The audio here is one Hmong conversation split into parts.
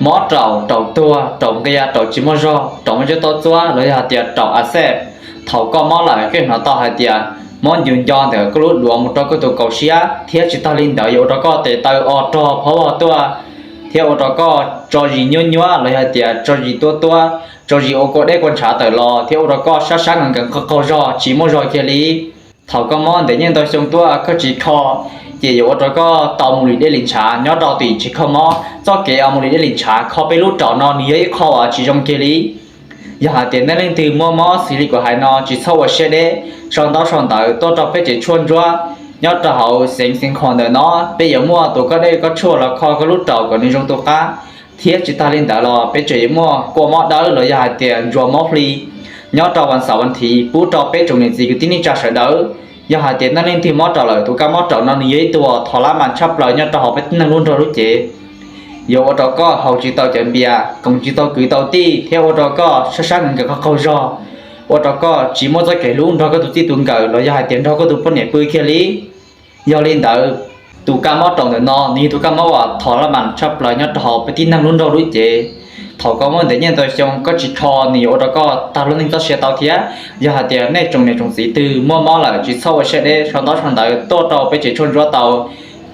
mob raum, raum tuag, raum nqia, raum tsis muaj zog, raum muaj tsiab tuab txuab los yog hais tias raum a xej. Thaum koj mob lawm koj hnov tau hais tias mob ncu nco ntawm koj lub duav mus rau koj tus kaum siab, thiab tsis tag li ntawd yuav ua rau koj tes taw o rog phob vog tuaj, thiab ua rau koj tso zis nyuab nyuab los yog hais tias tso zis tuab tuab, tso zis ua kua dej kua ntshav tawm los, thiab ua rau koj sab sab nkees nkees qaug qaug zog tsis muaj zog kiag li. Thaum koj mob ntev nyiaj ntau xyoo tuaj koj tsis kho, ces yuav ua rau koj tau mus li dej li ntshav nyob rau tim tsis kho mob. Txoj kev mus li dej li ntshav kho peb lub raum no nws yog ib qho uas tsis zoo kiag li. Yog hais tias nej leej twg muaj mob xws li kuv hais no tsis txhob ua siab deb, sau ntaub sau ntawv tuaj rau peb tsev tshuaj ntsuab nyob rau hauv xeev Xeev Khuam ntawm no. Peb yuav muaj tus koj dej koj tshuaj los kho koj lub raum kom nws zoo tu qab, thiab tsis tag li ntawd los peb tseem yuav muaj kua mob dawb los yog hais tias ntsuas mob hli nyob rau vas xaum vas thiv pub rau peb tsoom niam txiv kwv tij neej tsa sawv daws. Yog hais tias nej leej twg mob raum lawm, tus kab mob raum no nws yog ib tug thov lab mas tshaj plaws nyob rau hauv peb tib neeg lub nrog lub cev. Yuav ua rau koj haus tsis tau cov npias, koom tsis tau kwv tau tij, thiab ua rau koj sab sab nkees nkees qaug qaug zog, ua rau koj tsis muaj txoj kev hlub nrog koj tus txij tus nkawm los yog hais tias nrog koj tus poj niam pw kiag li. Yog li ntawd, tus kab mob raum ntawm no nws yog tus kab mob uas thov lab mas tshaj plaws nyob rau hauv peb tib neeg lub nrog lub cev. Thaum koj mob ntev nyiaj ntau xyoo koj tsis kho, nws yuav ua rau koj tag lub neej txoj sia tau thiab. Yog hais tias nej tsoom niam tsoom txiv twg muaj mob lawm tsis txhob ua siab deb, sau ntaub sau ntawv tuaj rau peb tsev tshuaj ntsuab tau.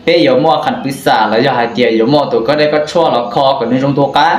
Peb yuav muaj qhas pwv xam los yog hais tias yuav muaj tus koj dej koj tshuaj los kho kom nws zoo tu qab.